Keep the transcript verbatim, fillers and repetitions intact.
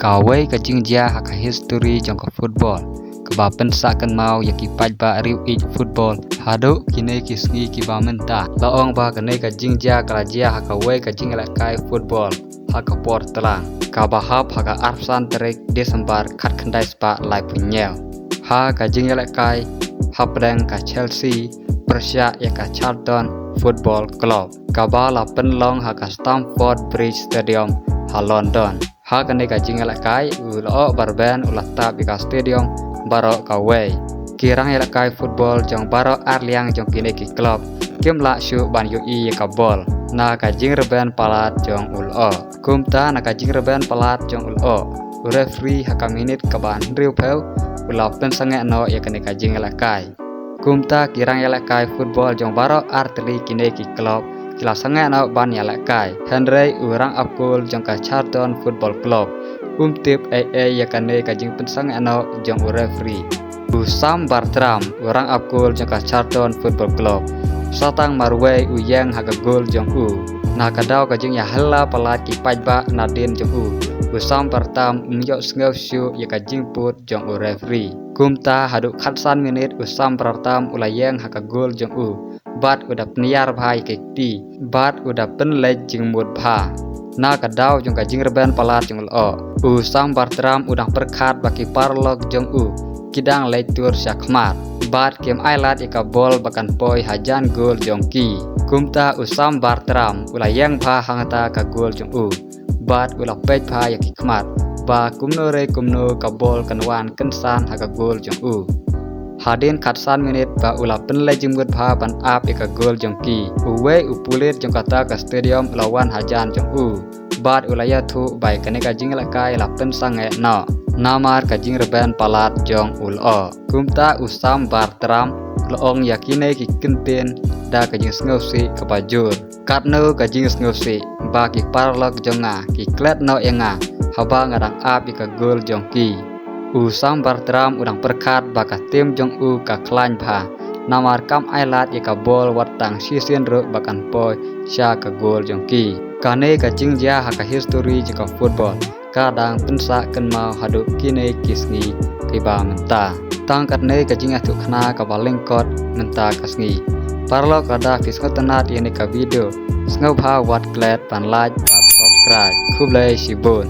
Kawei ka jingjia ha ka history jong ka football kaba pynsah kynmaw ïa ki paidbah riew ïeit football haduh kine ki sngi kiba mynta. La ong ba kane ka jingjia ka la jia ha kawei ka jingïalehkai football ha ka por tlang kaba hap ha ka arphew san tarik December khatkhyndai spah laiphew hynñiew. Ha ka jingïalehkai hapdeng ka Chelsea pyrshah ïa ka Charlton Football Club kaba la pynlong ha ka Stamford Bridge Stadium ha London. Ha kane ka jingïalehkai u lyoh ba rben u la tap ïa ka stadium baroh kawei. Ki rangïalehkai football jong baroh arliang jong kine ki club kim lah shuh ban ïohi ïa ka bol na ka jingrben palat jong u lyoh. Kumta na ka jingrben palat jong u lyoh, u referee ha ka minit kaba hynriewphew u la pynsangeh noh ïa kane ka jingïalehkai. Kumta ki rangïalehkai football jong baroh artylli kine ki club ki la sangeh noh ban ïalehkai. Hynrei u rangap kol jong ka Charlton Football Club um tip ei ei ïa kane ka jingpynsangeh noh jong u referee. U Sam Bartram, u rangap kol jong ka Charlton Football Club, sa tang marwei u ïeng ha ka gol jong u. Na ka daw ka jingïahylla palat ki paidbah nadien jong u, u Sam Bartram um ïohsngew shuh ïa ka jingput jong u referee. Kumta haduh khatsan minit u Sam Bartram u la ïeng ha ka gol jong u bad u da pynïar bha ïa ka kti bad u da pynleit jingmut bha. Na ka daw jong ka jingrben palat jong u lyoh, u Sam Bartram u dang pyrkhat ba ki paralok jong u ki dang leit tur sha khmat bad kim ailad ïa ka bol ba kan poi hajan gol jong ki. Kumta u Sam Bartram u la ïeng bha hangta ka gol jong u bad u la peit bha ïa ki khmat ba kumno re kumno ka bol kan wan kynsan ha ka gol jong u. Hadien khatsan minit ba u la pynleit jingmut bha ban ap ïa ka gol jong ki, uwei u pulit jong kata ka stadium u la wan hajan jong u bad u la ïathuh ba ïa kane ka jingïalehkai la pynsangeh noh namar ka jingrben palat jong u lyoh. Kumta u Sam Bartram u la ong ïa kine ki kyntien da ka jingsngewsih kaba jur. Katno ka jingsngewsih ba ki paralok jong nga ki klet noh ïa nga haba nga dang ap ïa ka gol jong ki. U Sam Bartram u dang pyrkhat ba ka tim jong u ka khlaiñ bha namar kam ailad ïa ka bol wat tang shisien ruh ba kan poi sha ka gol jong ki. Kane ka jingjia ha ka history jong ka football ka dang pynsah kynmaw haduh kine ki sngi kiba mynta. Tang katne ka jingïathuhkhana kaba lyngkot mynta ka sngi. Paralok, lada phi sngewtynnat ïa kane ka video, sngewbha wat klet ban like bad subscribe. Khublei shibun.